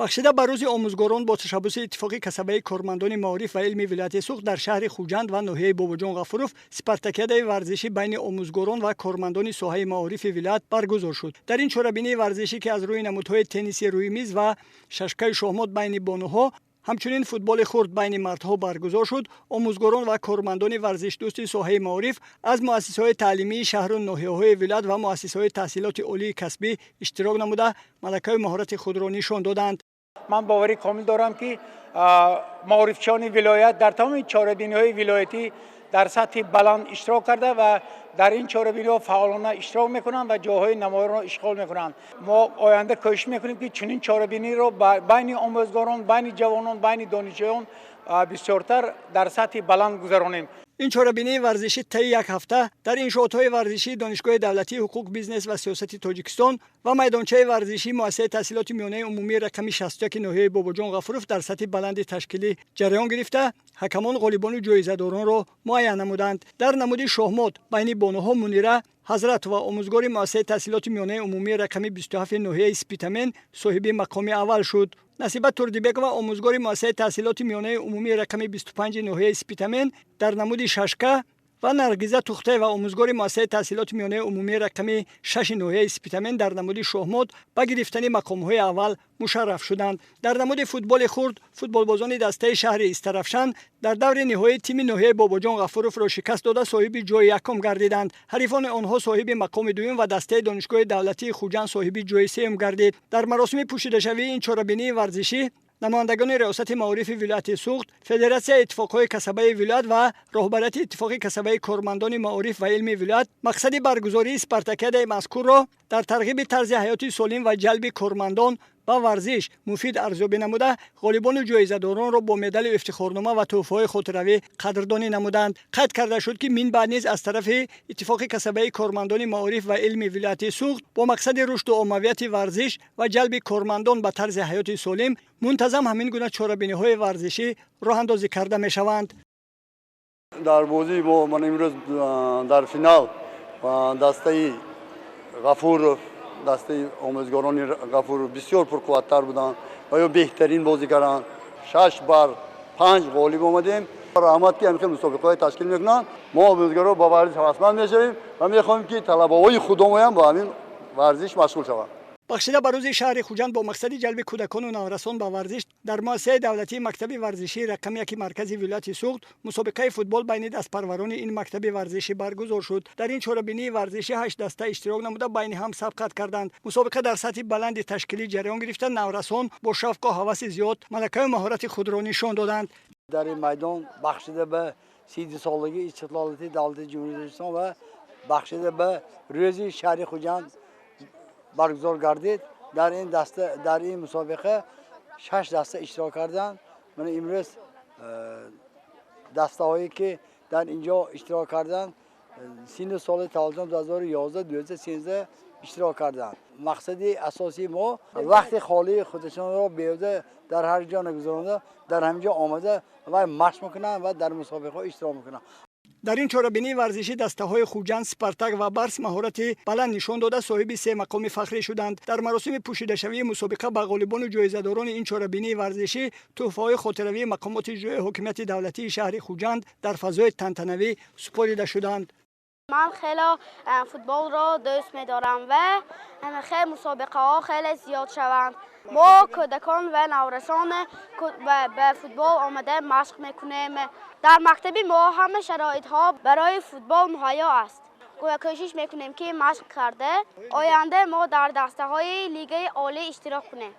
Бахшида ба Рӯзи омӯзгорон, бо ташаббуси Иттифоқи касабаи кормандони маориф ва илми вилояти Суғд дар шаҳри Хуҷанд ва ноҳияи Бобоҷон Ғафуров спартакиадаи варзишӣ байни омӯзгорон ва кормандони соҳаи маорифи вилоят баргузор шуд. Дар ин чорабинии варзишӣ, ки аз рӯи намудҳои тенниси рӯи миз ва шашкаю шоҳмот байни бонуҳо, ҳамчунин футболи хурд байни мардҳо баргузор шуд, омӯзгорон ва кормандони варзишдӯсти соҳаи маориф аз муассисаҳои таълимии шаҳру ноҳияҳои вилоят ва муассисаҳои таҳсилоти олии касбӣ иштирок намуда, малакаю маҳорати худро нишон доданд. Ман боварӣ комил дорам, ки маорифчиёни вилоят дар тамоми чорабиниҳои вилоятӣ дар сатҳи баланд иштирок карда ва дар ин чорабиниҳо фаъолона иштирок мекунанд ва ҷойҳои намоёнро ишғол мекунанд. Мо оянда кӯшиш мекунем, ки чунин чорабиниро байни омӯзгорон, байни ҷавонон, байни донишҷӯён бисёртар дар сатҳи баланд гузаронем. Ин чорабинии варзишӣ таи як ҳафта дар иншоотҳои варзишии Донишгоҳи давлатии ҳуқуқ, бизнес ва сиёсати Тоҷикистон ва майдончаи варзишии муассисаи таҳсилоти миёнаи умумии рақами 61 ноҳияи Бобоҷон Ғафуров дар сатҳи баланди ташкилӣ ҷараён гирифта, ҳакамон ғолибону ҷоизадоронро муайян намуданд. Дар намуди шоҳмот байни бонуҳо Мунира Ҳазратова, омӯзгори муассисаи таҳсилоти миёнаи умумии рақами 27 ноҳияи Спитамен, соҳиби мақоми аввал шуд. Насиба Турдибекова, омӯзгори муассисаи таҳсилоти миёнаи умумии рақами 25 ноҳияи Спитамен, дар намуди шашка ва Наргиза Тухтаева, омӯзгори муассисаи таҳсилоти миёнаи умумии рақами 6 ноҳияи Спитамен, дар намуди шоҳмот ба гирифтани мақомҳои аввал мушарраф шуданд. Дар намуди футболи хурд футболбозони дастаи шаҳри Истаравшан дар даври ниҳоии тими ноҳияи Бобоҷон Ғафуровро шикаст дода, соҳиби ҷои якум гардиданд. Ҳарифони онҳо соҳиби мақоми дуюм ва дастаи Донишгоҳи давлатии Хуҷанд соҳиби ҷои сеюм гардид. Дар маросими пӯшидашавии ин чорабинии варзишӣ намояндагони Риёсати маорифи вилояти Суғд, Федератсияи иттифоқҳои касабаи вилоят ва роҳбарияти Иттифоқи касабаи кормандони маориф ва илми вилоят мақсади баргузории спартакиадаи мазкурро дар тарғиби тарзи ҳаёти солим ва ҷалби кормандон ба варзиш муфид арзёбӣ намуда, ғолибону ҷоизадоронро бо медалу ифтихорнома ва тӯҳфаҳои хотиравӣ қадрдонӣ намуданд. Қайд карда шуд, ки минбаъд низ аз тарафи Иттифоқи касабаи кормандони маориф ва илми вилояти Суғд бо мақсади рушду оммавияти варзиш ва ҷалби кормандон ба тарзи ҳаёти солим мунтазам ҳамин гуна чорабиниҳои варзишӣ роҳандозӣ карда мешаванд. Дар бозии мо ман имрӯз дар финал дастаи Ғафуров, дастаи омӯзгорони Ғафуров бисёр пурқувваттар буданд ва ё беҳтарин бозӣ карданд. 6 бар 5 ғолиб омадем. Раҳмат, ки ҳамин мусобиқаҳое ташкил мекунанд. Мо омӯзгоро ба варзиш ҳавасманд мешавем ва мехоҳем, ки талабаҳои худомоям ба ҳамин варзиш машғул шаванд. Бахшида ба Рӯзи шаҳри Хуҷанд, бо мақсади ҷалби кӯдакону наврасон ба варзиш дар муассисаи давлатии мактаби варзишии рақами 1 маркази вилояти Суғд мусобиқаи футбол байни дастпарварони ин мактаби варзишӣ баргузор шуд. Дар ин чорабинии варзишӣ ҳашт даста иштирок намуда, байни ҳам сабқат карданд. Мусобиқа дар сатҳи баланди ташкилӣ ҷараён гирифта, наврасон бо шавқу ҳаваси зиёд малакаю маҳорати худро нишон доданд. Дар ин майдон бахшида ба 32 солагии истиқлолияти давлати Ҷумҳурии Тоҷикистон ва бахшида ба Рӯзи шаҳри Хуҷанд баргузор гардид. Дар ин даста, дар ин мусобиқа шаш даста иштирок карданд. Мана имрӯз дастаҳое, ки дар ин ҷо иштирок карданд, синну соли таваллудон 2011, 12, 13 иштирок карданд. Мақсади асосии мо вақти холии худашонро беҳуда дар ҳар ҷо нагузаронда, дар ҳамин ҷо омада ва машқ мекунанд ва дар мусобиқаҳо иштирок мекунанд. Дар ин чорабинии варзишӣ дастаҳои Хуҷанд, Спартак ва Барс маҳорати баланд нишон дода, соҳиби се мақоми фахрӣ шуданд. Дар маросими пӯшидашавии мусобиқа ба ғолибону ҷоизадорони ин чорабинии варзишӣ тӯҳфаҳои хотиравии мақомоти иҷроии ҳокимияти давлатии шаҳри Хуҷанд дар фазои тантанавӣ супорида шуданд. Ман хеле футболро дӯст медорам ва хеле мусобиқаҳо хеле зиёд шаванд. Мо кӯдакон ва наврасон ба футбол омада машқ мекунем. Дар мактаби мо ҳама шароитҳо барои футбол муҳайё аст. Кӯшиш мекунем, ки машқ карда, оянда мо дар дастаҳои лигаи олӣ иштирок кунем.